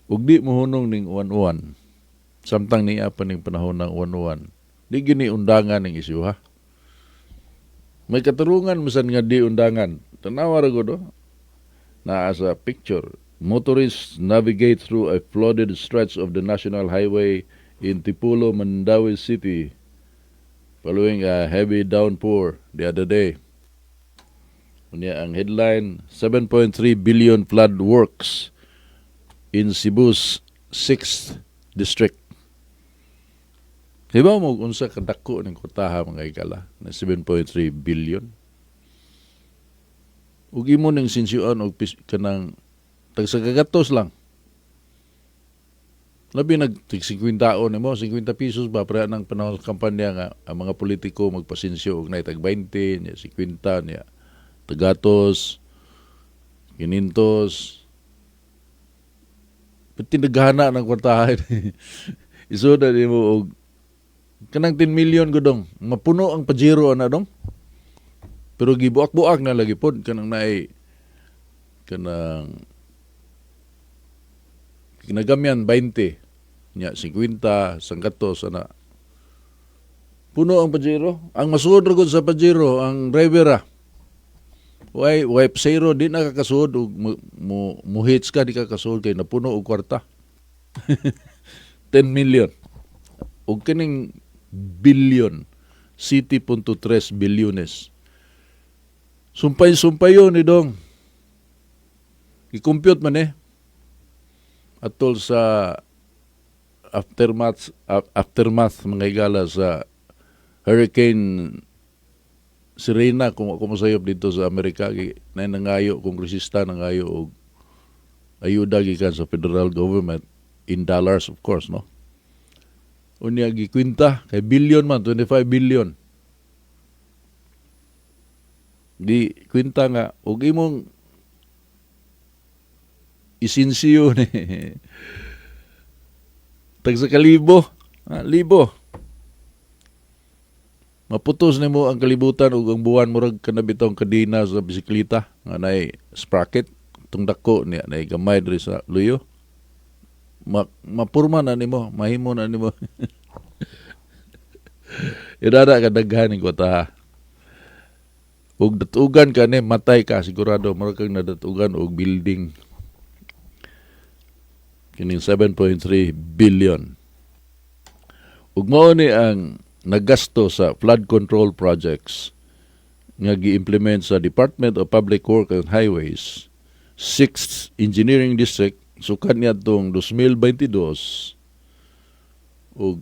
Ug di mohunong ning uwan-uwan. Samtang niya pa ning panahon ng uwan-uwan. Di gini undangan ning isyu, ha. May katarungan masan nga di undangan. Tanawa ra gud, oh. Naa sa picture. Motorists navigate through a flooded stretch of the national highway in Tipulo, Mandaue City following a heavy downpour the other day. Unya ang headline, 7.3 billion flood works in Cebu's 6th District. Hibaw mo unsa kadako ning kwartaha, mga higala, na 7.3 billion? Ug imo ning sinsyoan og kanang tag sa kagatos lang. Labi nag tig 50 nimo, 50 pesos ba pre ng panahon sa kampanya nga ang mga politiko magpasinsyo og nay tag 20, niya 50, niya tagatos, 500. Pati naghana ng kwartahan. Isuda nimo og kanang 10 million gudong. Mapuno ang Pajero ana, dong. Pero gibuak-buak na lagi pod kanang naay kanang kinagamyan 20 nya 50 sangkatos ana, puno ang Pajero. Ang masuod ra gud sa Pajero ang driver ra. Way pasahero, di na kakasuod og mo hits ka, di ka kasuod kay napuno og kwarta. 10 million. Og kining billion, 7.3 bilyones. Sumpay-sumpay yun ni dong. I-compute man eh. Atol sa aftermath, mga higala, sa Hurricane Serena, kung ako mosayop, dito sa Amerika, na nangayo kongresista, nangayo og ayuda gikan sa federal government in dollars, of course, no? Unya gikwinta kay billion man, 25 billion. Di kwinta nga og imong isinsiyo ni tag sa kalibo, ah, libo. Maputos nimo ang kalibutan ug ang buwan, murag kana bitawng kadena sa bisikleta nga nay sprocket tung dako niya, nay gamay diri sa luyo. Ma, mapurma na nimo, mahimo na nimo. Irara ka daghan ning kwarta. Ug datugan ka ni, matay ka sigurado, murag kang nadatugan og building. Kining 7.3 billion. Ug mao ni ang nagasto sa flood control projects nga gi-implement sa Department of Public Works and Highways 6th Engineering District sukad niadtong 2022, ug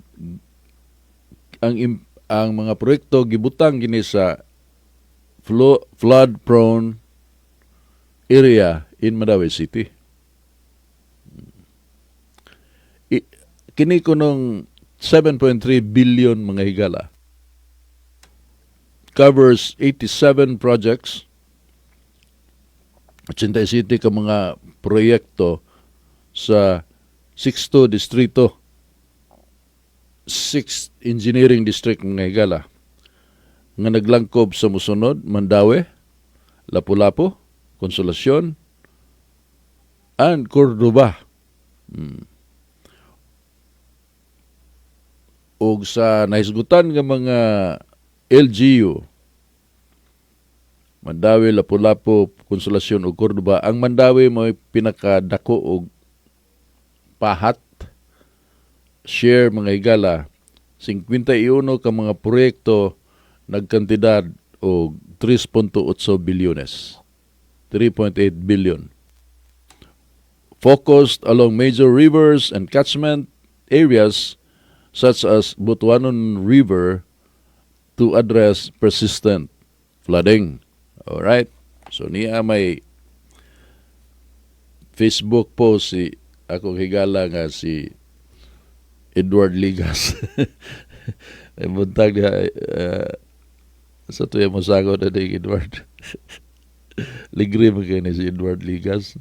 ang mga proyekto gibutang gini sa flood prone area in Mandaue City. Kini kunong 7.3 billion, mga higala, covers 87 projects, 87 ka mga proyekto sa 62 distrito, 6th Engineering District, mga higala, nga naglangkob sa musunod: Mandaue, Lapu-Lapu, Consolacion, and Cordoba. Og sa nahisgutan nga mga LGU, Mandaue, Lapu-Lapu, Consolacion ug Cordoba, ang Mandaue mo'y pinakadako og pahat share, mga higala, 51 ka mga proyekto, nagkantidad og 3.8 bilyones. 3.8 billion. Focused along major rivers and catchment areas such as Butuanon River to address persistent flooding. Alright. So niya may Facebook post si akong higala nga si Edward Ligas. Ay buntag niya sa tuya mo sagot na ni Edward. Ligri mo kayo ni si Edward Ligas.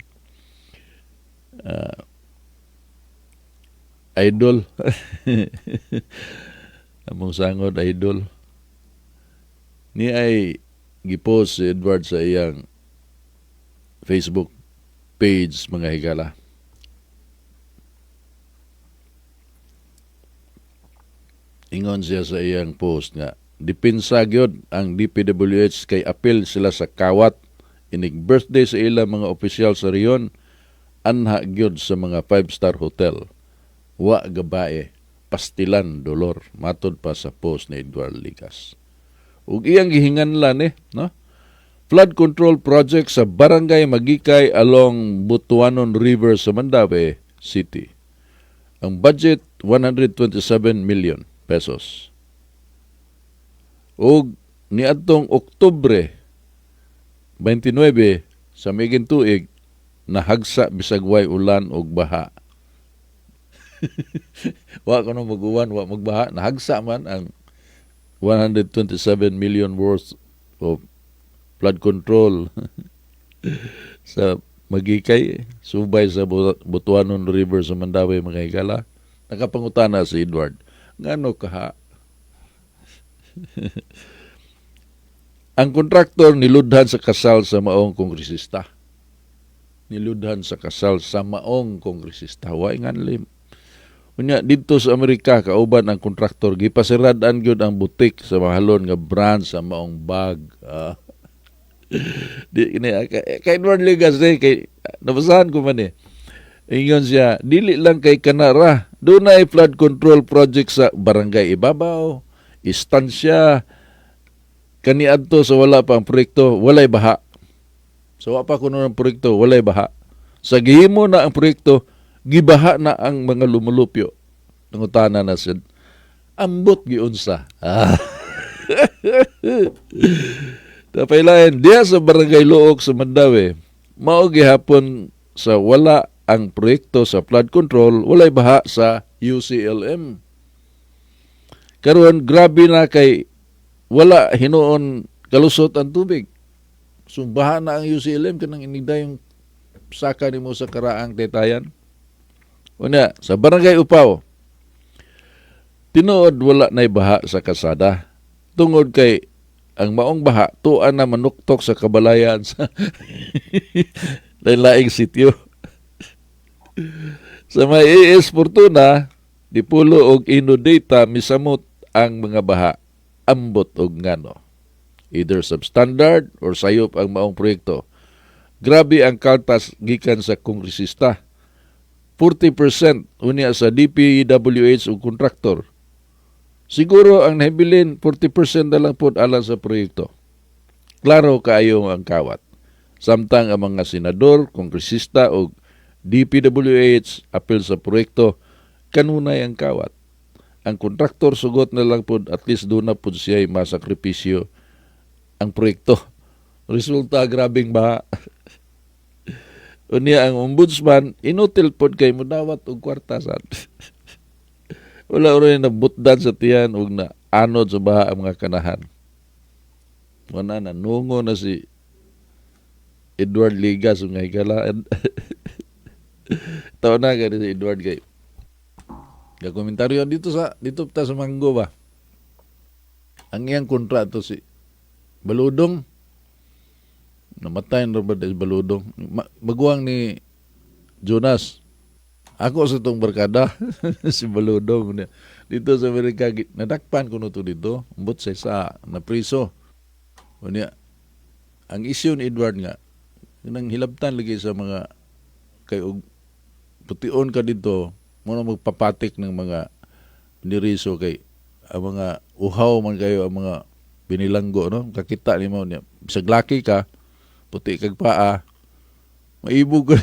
Idol. Among sangod, idol. Ni ay gipost si Edward sa iyang Facebook page, mga higala. Ingon siya sa iyang post nga dipinsa gyud ang DPWH kay apil sila sa kawat inig birthday sa ilang mga opisyal sa rehiyon, anha gyud sa mga five-star hotel. Wa gabae, pastilan dolor, matod pa sa post ni Edward Ligas. Ug iyang gihinganlan eh, no? Flood control project sa Barangay Magikay along Butuanon River sa Mandaue City. Ang budget, 127 million pesos. Ug niadtong Oktubre 29 sa miaging tuig, nahagsa bisag way ulan og baha. Wa kuno mag-uwan, wa magbaha, nahagsa man ang 127 million worth of flood control sa Magikay, subay sa Butuanon River sa Mandaue, mga higala. Nakapangutana si Edward, ngano kaha? Ang kontraktor niludhan sa kasal sa maong kongresista. Niludhan sa kasal sa maong kongresista. Wa nganlim. Unya didto sa Amerika, kauban ang kontraktor, gipasirad-an gyud ang butik sa mahalon nga brand sa maong bag. Ah. Di kini kay Edward Ligas eh, kay nabasahan ko man eh. Ingon siya, dili lang kay kanara, dunay flood control project sa Barangay Ibabaw, Istansya, kaniadto sa wala pa ang proyekto, walay baha. Sa wa pa kuno ng proyekto, walay baha. Sa gihimo na ang proyekto, gibaha na ang mga lumulupyo. Nangutana na siya, ambot giunsa. Ah. Tapaylain, diya sa Barangay Looc sa Mandaue, mao gihapon sa wala ang proyekto sa flood control, walay baha sa UCLM. Karon grabe na kay wala hinuon kalusot ang tubig. Sumbaha na ang UCLM kanang inigdayong saka nimo sa karaang tetayan. Unya, sa Barangay Upaw, tinuod wala na'y baha sa kasada. Tungod kay ang maong baha, tuan na manuktok sa kabalayan sa laing sityo. Sa may AS Fortuna, Dipulo og Inodata, misamot ang mga baha, ambot og ngano. Either substandard or sayop ang maong proyekto. Grabe ang kaltas gikan sa kongresista. 40% unya sa DPWH ug kontraktor. Siguro ang nahibilin 40% na lang pod alang sa proyekto. Klaro kaayo ang kawat. Samtang ang mga senador, kongresista o DPWH apil sa proyekto, kanunay ang kawat. Ang kontraktor sugot na lang pod, at least doon na pod siya masakripisyo ang proyekto. Resulta, grabing baha. Unya ang ombudsman inutil pod kay mudawat og kwarta sa wala rin na butdan sa tiyan ug na anod sa baha ang mga kanahan. Wala na nungo na si Edward Ligas nga higala. Taon na gani si Edward kay komentaryo dito sa dito ta sa Manggo ba. Ang iyang kontrato si Baludong, namatay na ba si Baludong? Maguwang ni Jonas. Ako sa itong barkada, si Baludong. Dito sa Amerika, nadakpan ko no to dito. Umbot sa isa, na priso. Unya, ang isyu ni Edward nga, nang hilabtan lagi sa mga kay og pution ka dito, mo na magpapatik ng mga niriso kay ang mga uhaw man kayo ang mga binilanggo, no? Kakita nimo niya, bisag laki ka, puti kag paa, maibog ko.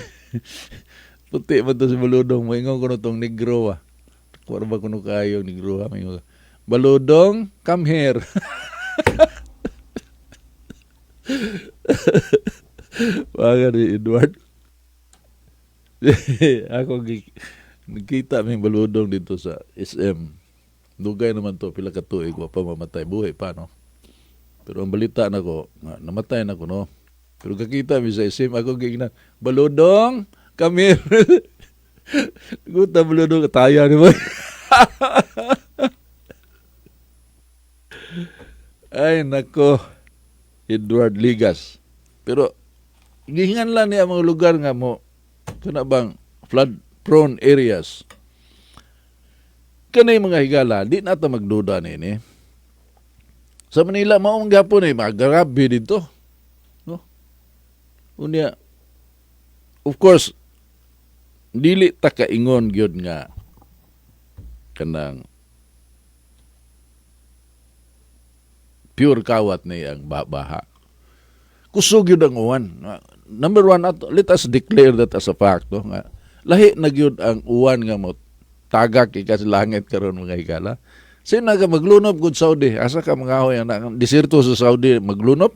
Puti man to si Baludong, maingon ko no tong negro ah. Kuha ba kuno kayo negro ah, maingon. "Baludong, come here." Baga ni Edward. Ako nagkita mi Baludong dito sa SM. Dugay naman to, pila ka tuig, wa pa mamatay, buhay pa, no. Pero ang balita nako, nga, namatay na ko, no. Pero kakita mi sa SM, ako gigna, "Baludong, come here." Guta Baludong, kataya ni mo. Ay, nako, Edward Ligas. Pero, gihingan lang niya ang mga lugar nga mo, kana bang flood prone areas. Kanay mga higala, di na ta magduda nini. Sa Manila, mao man gihapon eh, magarabe dito. No? Unya, of course, dili ta kaingon gyud nga kanang pure kawat ni ang baha. Kusog gyud ang uwan. Number one, ato, let us declare that as a fact. No? Nga, lahi na gyud ang uwan nga mo tagak ika sa langit karon, mga higala. Sino ka maglunob gud Saudi? Asa ka mga ahoy ang diserto sa Saudi maglunop?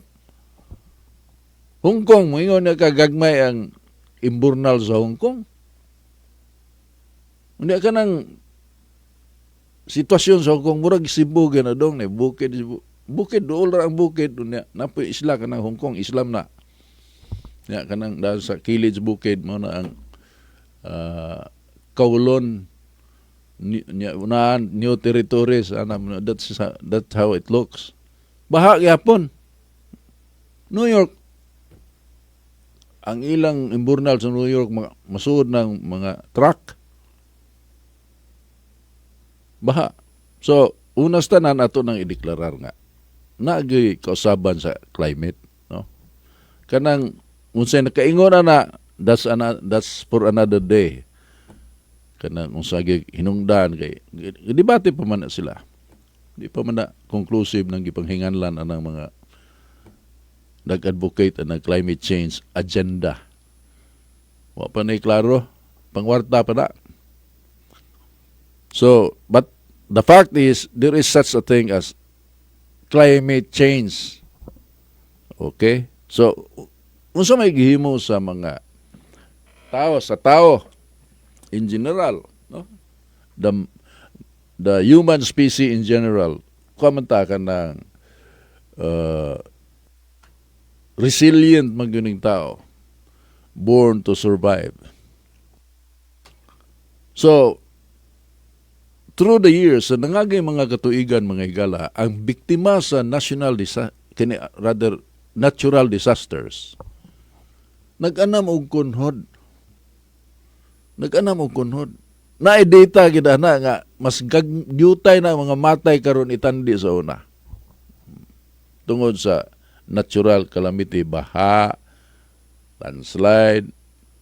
Hong Kong, moingon nga kagagmay ang imburnal sa Hong Kong. Hindi ka nang sitwasyon sa Hong Kong, murag Cebu gyud dong ni bukid Cebu. Bukid dool ra ang bukid, unya napoy isla kanang Hong Kong, Islam na. Nya kanang dahil sa kilid sa bukid mo na ang Kowloon nya unahan New Territories ana, that's how it looks. Baha gyapon. New York, ang ilang imburnal sa New York, masuod ng mga truck. Baha. So, unas tanan, ato nang ideklarar nga naagay kausaban sa climate, no? Kanang unsay nakaingon na, that's for another day. Kanang unsa gyud hinungdan kay debate pa man na sila. Di pa man na conclusive ng gipanghinganlan anang mga nag-advocate ang climate change agenda. Wa pa na klaro, pangwarta pa na. So, but the fact is, there is such a thing as climate change. Okay? So, unsa may gihimo sa mga tao, sa tao in general, no? The human species in general, kuha man ta ka ng resilient man gyud ning tao, born to survive. So, through the years, sa nangagay mga katuigan, mga higala, ang biktima sa national disa kini, rather natural disasters, nag-anam og kunhod. Nag-anam og kunhod. Naay data gid ana nga mas gyutay na mga matay karon itandi sa una. Tungod sa natural calamity, baha, landslide,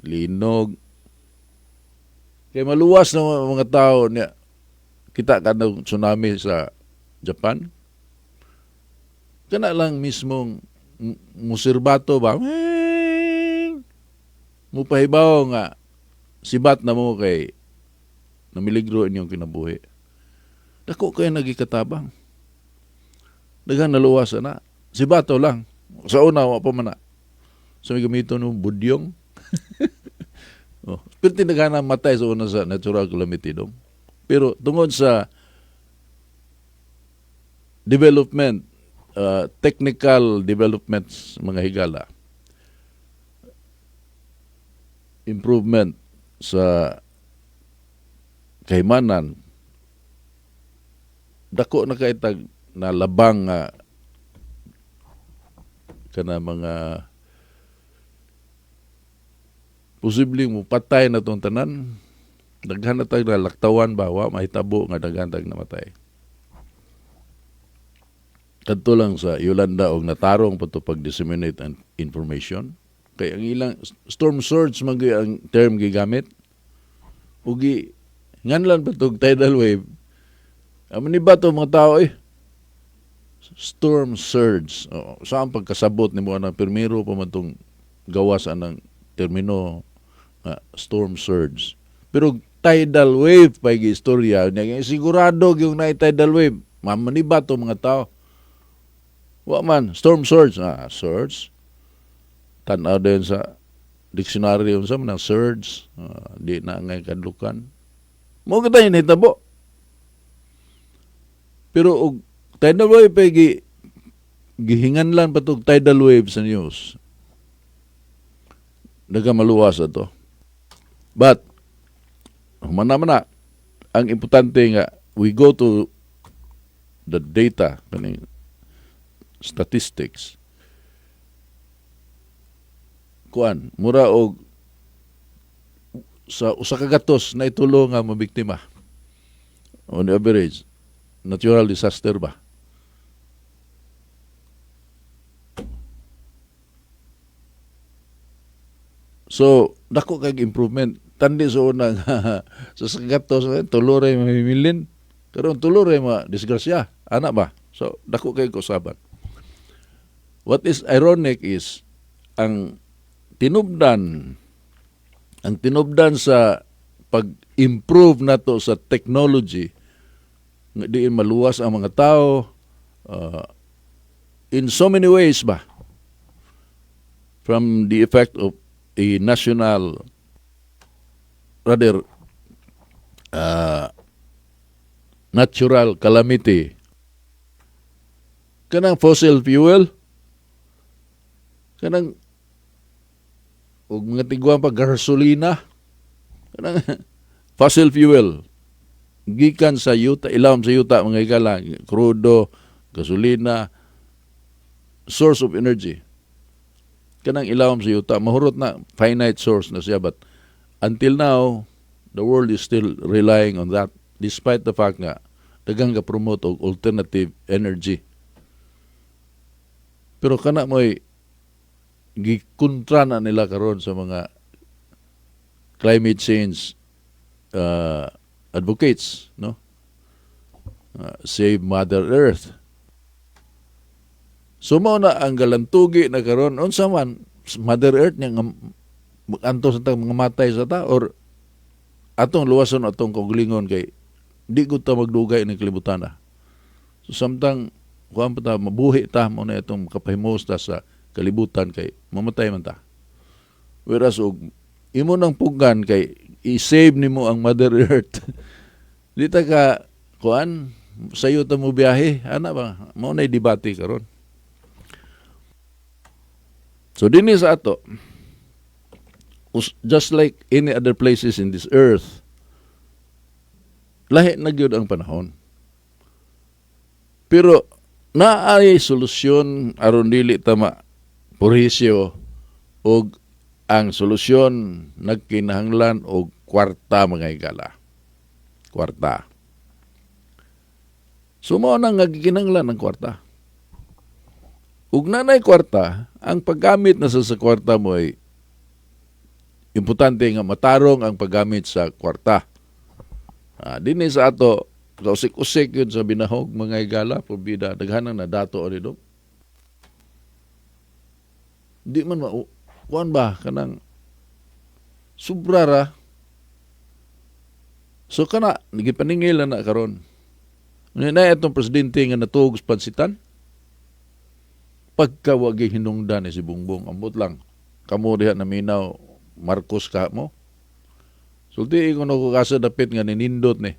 linog. Kay maluwas na mga tao niya. Kita ka ng tsunami sa Japan. Kana lang mismong musirbato ba? Mupahibaw nga sibat na mo kay namiligro inyong kinabuhi. Dako kay nagikatabang. Daghan naluwas na. Sibato lang. Sa una, wa pa man na. So may gamito no budyong. Oh, pero tinaghan na matay sa una sa natural calamity dong. Pero tungod sa development, technical developments, mga higala, improvement sa kahimanan, dako na kay tag na labang nga kana mga posibleng mo patay na tong tanan. Daghan na tag laktawan ba, wa mahitabo nga daghan tag namatay. Kadto lang sa Yolanda og natarong pa to pag disseminate ang information kay ang ilang storm surge man gyud ang term gigamit ug gi nganlan pa tog tidal wave. Amo ni ba to mga tao eh, storm surge. Oo, saan pagkasabot nimo anang pirmiro pa man tong gawas anang termino nga storm surge? Pero tidal wave pa gi istorya niya, sigurado yung na tidal wave, mamaniba to mga tao. Wa man, storm surge. Ah, surge, tan-aw din sa dictionary unsa man ang surge. Ah, di na ngay kadlukan mo kita yun hitabo. Pero og tidal wave pa gi gihinganlan pa tog tidal wave sa news, nagamaluwas ato. But humana man na, ang importante nga we go to the data, kaning statistics, kuan mura og sa 1 ka gatos na itulo nga mabiktima. On average, natural disaster ba? So, dako kay improvement. Tandi sa una nga sa sagato sa tulo ra mamimilin. Karon tulo ra ma disgrasya. Ana ba? So, dako kay kausaban. What is ironic is ang tinubdan sa pag-improve nato sa technology nga diin maluwas ang mga tao in so many ways ba from the effect of a national, rather natural calamity, kanang fossil fuel, kanang ug mga tiguan pa gasolina, kanang fossil fuel gikan sa yuta, ilawom sa yuta, mga higala, krudo, gasolina, source of energy, kanang ilawom sa yuta, mahurot na, finite source na siya, but until now the world is still relying on that despite the fact nga daghang ga-promote og alternative energy. Pero kana mo'y gikontra na nila karon sa mga climate change advocates, no? Save Mother Earth. So mao na ang galantugi na karon, unsa man Mother Earth niya nga antos sa mga matay sa ta or atong luwason atong kaugalingon kay di gud ta magdugay ning kalibutan na. So samtang kuan pa ta, mabuhi ta, mo na itong kapahimos ta sa kalibutan kay mamatay man ta. Whereas og imo nang puggan kay i-save nimo ang Mother Earth, di ta ka kuan, sayo ta mo biyahe, ana ba? Mao na debate karon. So dinhi sa ato, just like any other places in this earth, lahi na gyud ang panahon. Pero naay solusyon aron dili ta ma purhisyo, og ang solusyon nagkinahanglan og kwarta, mga higala. Kwarta. So mao na nga gikinahanglan ang kwarta. Ug nanay kwarta, ang paggamit na sa kwarta mo ay importante nga matarong ang paggamit sa kwarta. Dinhi sa ato, kausik-usik yun sa binahog, mga higala, probida, daghanang na dato ani do. Di man ma kuan ba kanang sobra ra. So kana gipaningil na karon. Unya na itong presidente nga natuog sa pansitan. Pagka wagi hinungdan ni si Bongbong, ambot lang. Kamo diha naminaw, Marcos ka mo. Sulti ko no ko kasa dapit nga ninindot ni.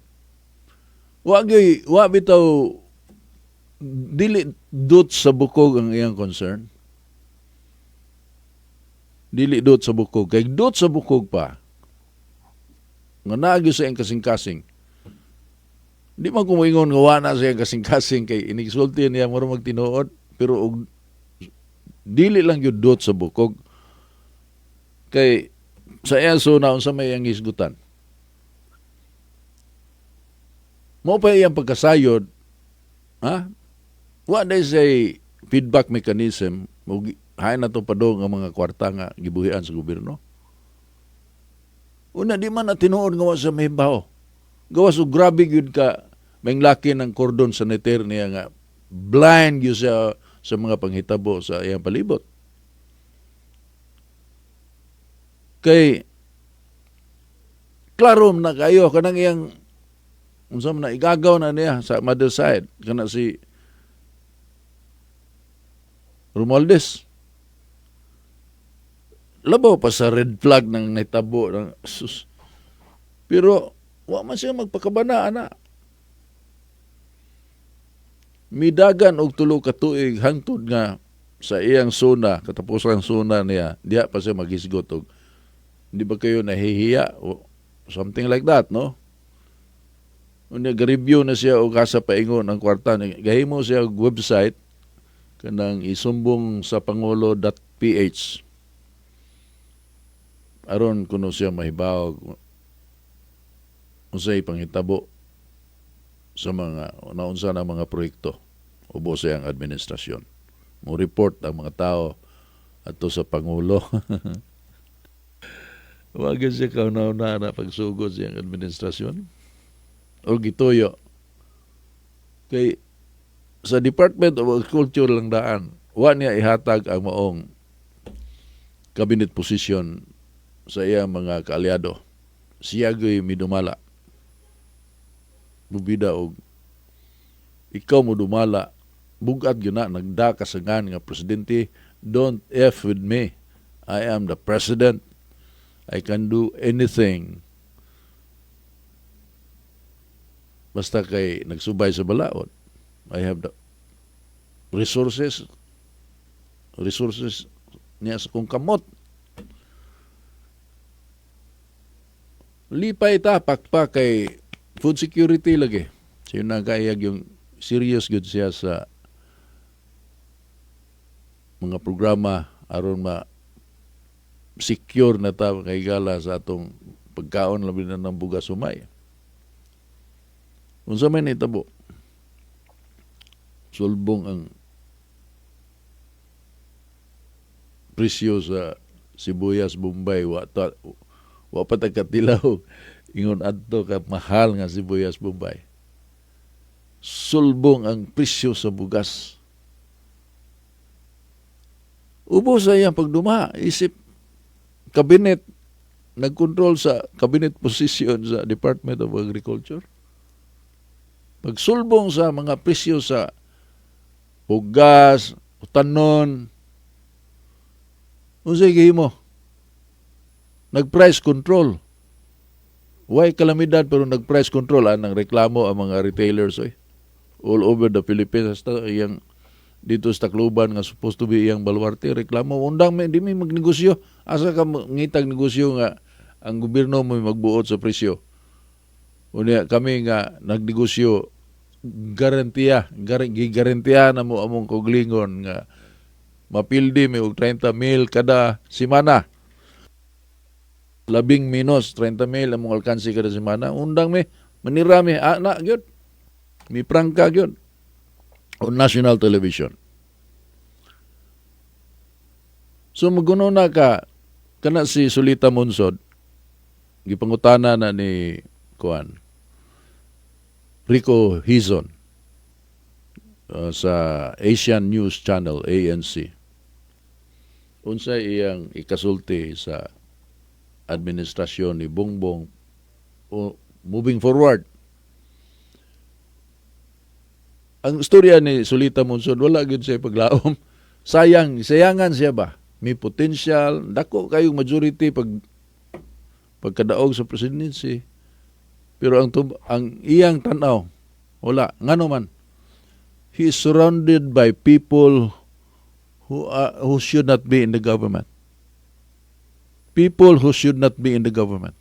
Wagi wa bitaw dili dot sa bukog ang iyang concern. Dili dot sa bukog. Kay dot sa bukog pa, nga naagi sa iyang kasing-kasing. Di man ko moingon nga wa na sa iyang kasing-kasing kay inigsulti niya mura magtinuod, pero og dili lang gyud dot sa bukog kay sa iyang suna, unsa may iyang hisgutan? Mo pa iyang pagkasayod, ha, wa na say feedback mechanism mo hain na to padong ang mga kwarta nga gibuhian sa gobyerno. Una, di man na tinuod nga wa sa mahibaw. Gawas og grabe gyud ka laki ng cordon sanitaire niya nga blind gyud siya sa mga panghitabo sa iyang palibot. Kay klaro na kayo kanang iyang unsa man na igagaw na niya sa mother side kana si Romualdez. Labaw pa sa red flag ng nahitabo ng sus. Pero wa man siya magpakabana ana. Midagan og 3 ka tuig hangtod nga sa iyang suna, katapusang suna niya, diha pa siya maghisgot og hindi ba kayo nahihiya o something like that, no? Unya ga-review na siya og asa paingon ang kwarta. Gahimo siya og website kanang isumbong sa pangulo.ph aron kuno siya mahibawog unsay panghitabo. Sa mga naunsa na mga proyekto ubos sa iyang administrasyon. Mo report ang mga tao adto sa pangulo. Wa gyud siya kauna na pagsugod sa iyang administrasyon. O gituyo. Kay sa Department of Agriculture lang daan, wa niya ihatag ang maong cabinet position sa iyang mga kaalyado. Siya gyud midumala. Mubida og ikaw mo dumala, bugat gyud na nagdakasangan nga presidente. Don't F with me. I am the president. I can do anything. Basta kay nagsubay sa balaod. I have the resources, resources niya sa kong kamot. Lipay ta pakpak kay food security lagi. Siya na kaiyag yung serious good siya sa mga programa aron ma secure na ta kay gala sa atong pagkaon, labi na ng bugas sumay. Unsa may nitabo? Sulbong ang presyo sa sibuyas Bombay, wa pa ta katilaw ingon adto ka mahal nga sibuyas Bombay. Sulbong ang presyo sa bugas. Ubos sa iyang pagduma, isip cabinet, nagkontrol sa cabinet position sa Department of Agriculture. Pagsulbong sa mga presyo sa bugas, utanon, unsay gihimo? Nag-price control. Why kalamidad pero nag-price control ang reklamo ang mga retailers oy. All over the Philippines, hasta iyang dito sa Tacloban nga supposed to be iyang baluarte, reklamo, undang may di may magnegosyo, asa ka ngitag negosyo nga ang gobyerno mo magbuot sa presyo? Unya kami nga nagnegosyo, garantiya, gigarantiya na mo among koglingon nga mapildi mi og 30 mil kada semana, labing minus 30 mil among alkansi kada semana. Undang mi manira mi ana gyud, mi prangka gyud on national television. So maguno na ka kana si Sulita Monsod, gipangutana na ni kuan Rico Hizon sa Asian News Channel, ANC, unsay iyang ikasulti sa administrasyon ni Bongbong o moving forward. Ang istorya ni Sulita Monsod, wala gyud siya paglaom. Sayang, sayangan siya ba? May potential, dako kayong majority pagkadaog sa presidency. Pero ang iyang tan-aw, wala. Ngano man, he is surrounded by people who should not be in the government. People who should not be in the government.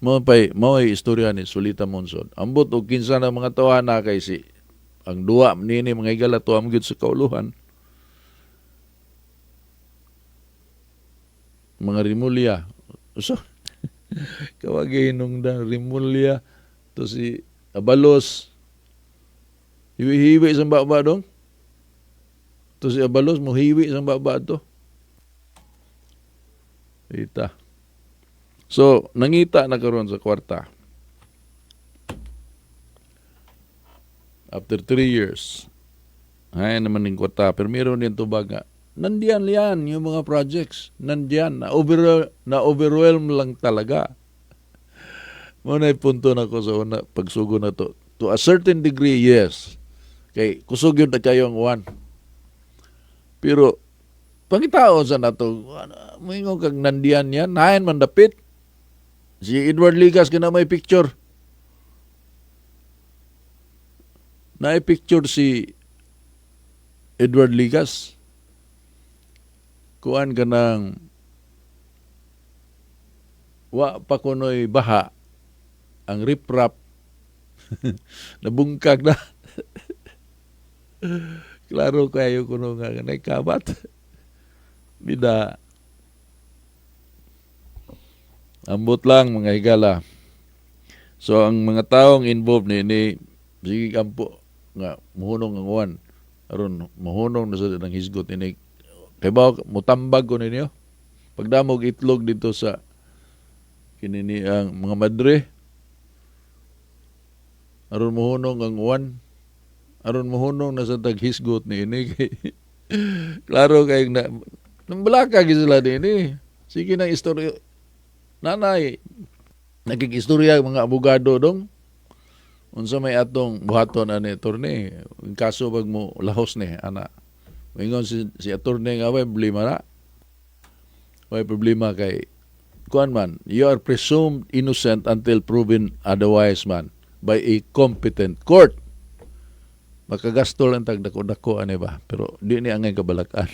Mao ay istorya ni Sulita Monsod. Ambot og kinsa na mga tawana kay si ang duwa nini mga higala tuwa gyud sa kauluhan. Mga Rimulya. So, kawagay nung dan Rimulya to si Abalos. Hiwi-hiwi sa baba dong. To si Abalos mohiwi sa baba to. Ita. So, nangita na karon sa kwarta. After 3 years, ay naman ning kwarta. Pero meron din tubag nga, nandiyan yan yung mga projects. Nandiyan. Na-overwhelm lang talaga. Muna punto na ko sa una, pagsugo na to. To a certain degree, yes. Kay kusog yun na kayo ang uwan. Pero, pangitaon sa nato, moingon kag nandiyan yan, nain man dapit. Si Edward Ligas kina may picture. Na picture si Edward Ligas. Kuan ka ng wa pa kuno'y baha ang riprap nabungkag na. Klaro kayo kuno nga nagkabat. Bida. Ambot lang mga higala. So ang mga taong involved ni ini, sige kampo nga muhunong ang uwan aron muhunong na sa nang hisgot ini kay ba mutambag ko ninyo pagdamog itlog dito sa kini ni ang mga madre aron muhunong ang uwan, aron muhunong na sa taghisgot ni ini kay klaro kay na nambalaka gyud sila dinhi. Sige nang istorya, nanay nagkikistorya ang mga abogado dong unsa may atong buhaton ani, attorney, in kaso pag mo lahos ni ana. Moingon si attorney nga way problema na, way problema kay kuan man, you are presumed innocent until proven otherwise man by a competent court. Makagasto lang tag dako-dako ani ba, pero di ni angay kabalakan.